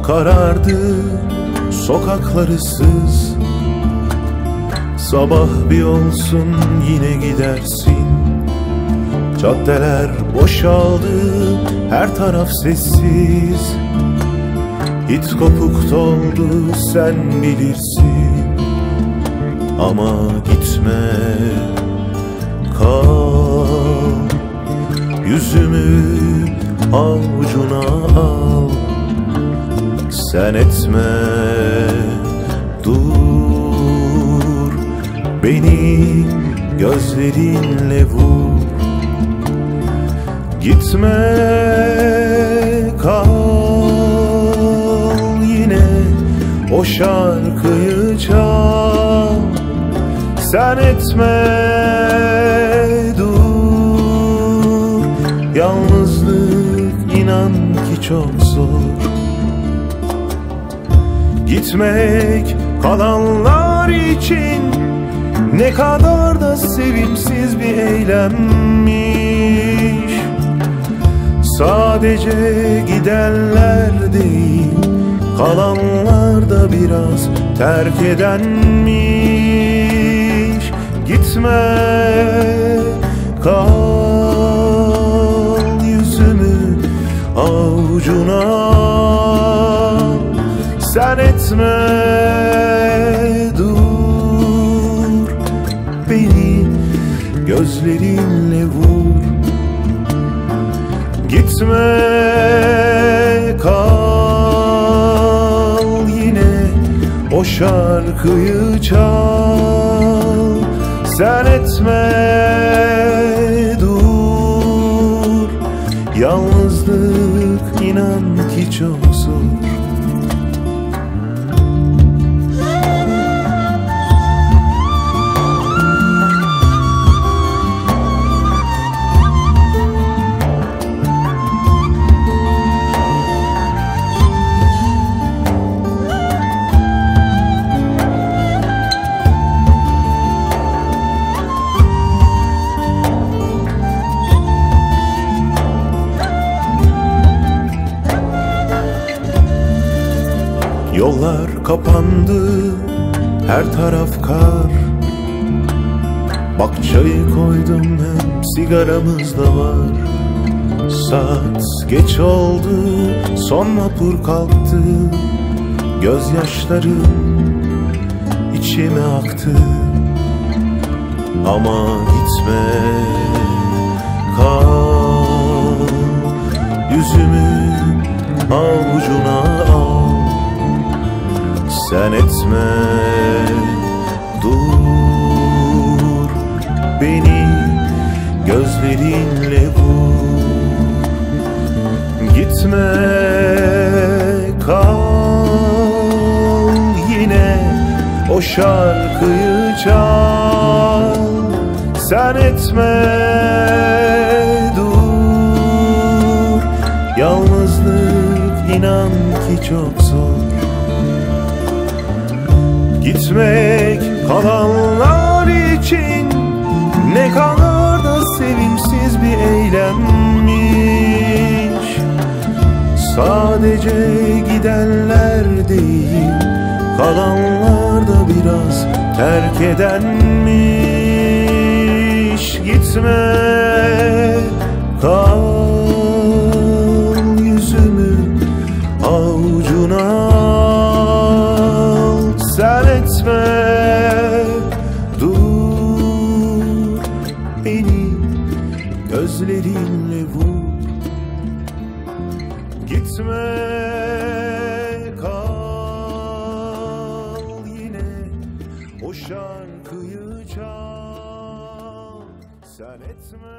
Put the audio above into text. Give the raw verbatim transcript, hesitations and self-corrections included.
Karardı sokakları sız. Sabah bir olsun yine gidersin. Caddeler boşaldı, her taraf sessiz. Git kopuk doldu, sen bilirsin. Ama gitme, kal. Yüzümü avucuna al. Sen etme, dur. Beni gözlerinle vur. Gitme, kal, yine o şarkıyı çal. Sen etme, dur. Yalnızlık, inan ki, çok zor. Gitmek kalanlar için ne kadar da sevimsiz bir eylemmiş. Sadece gidenler değil, kalanlar da biraz terk edenmiş. Gitme, kal, yüzümü avucuna al. Sen etme, dur. Beni gözlerinle vur. Gitme, kal, yine o şarkıyı çal. Sen etme, dur. Yalnızlık, inan ki, çok zor. Yollar kapandı, her taraf kar. Bak, çayı koydum, hem sigaramız da var. Saat geç oldu, son vapur kalktı. Gözyaşlarım içime aktı. Ama gitme, kal, yüzümü avucuna al. Sen etme, dur, beni gözlerinle vur. Gitme, kal, yine o şarkıyı çal. Sen etme, dur. Yalnızlık, inan ki, çok zor. Gitmek kalanlar için ne kadar da sevimsiz bir eylemmiş. Sadece gidenler değil, kalanlar da biraz terk edenmiş. Gitme, kal, yüzümü avucuna al. Sen etme, dur, beni gözlerinle vur. Gitme, kal, yine o şarkıyı çal. Sen etme,